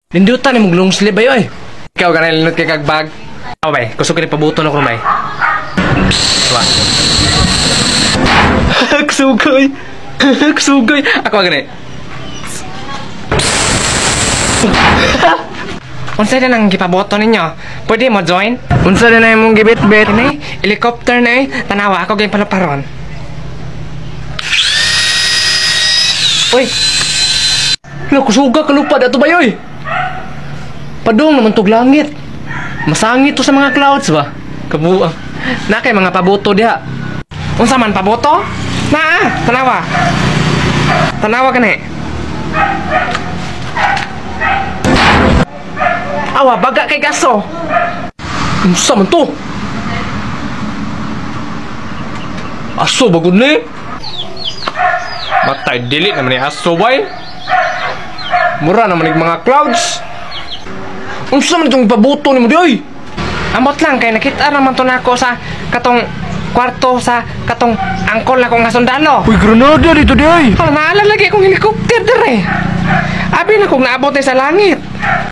Nindutan ni mong long sleeve ba oy. Ikaw ganay linot kay kag bag. Aw bay, kusog kini pabuton ako bay. Wa. Kusugay. Kusugay. Ako gani. Unsa na nang gipaboto ninyo? Pwede mo join? Unsa na imong gibit-bit? Kini helicopter na eh. Tanawa ako gayong palaparon. Uy. Lo kusuga kalupad ato ba yoy? Padung naman tog langit. Masangit to sa mga clouds ba? Kabuang. Na kay mga paboto diha. Unsa man paboto? Naa, tanawa. Tanawa kani. Awa baga kay gaso. Unsa man to? Aso bagud ni? Matay dili naman ni aso bay. Mura naman ni mga clouds. Unsa man itong pabuto nimo di oy? Ambot lang kay nakita naman to nako sa katong kwarto sa katong angkol nako nga sundalo. Uy, granada dito di oy. Hala, naalala lagi akong helicopter dire. Abi na kung naabot ni sa langit.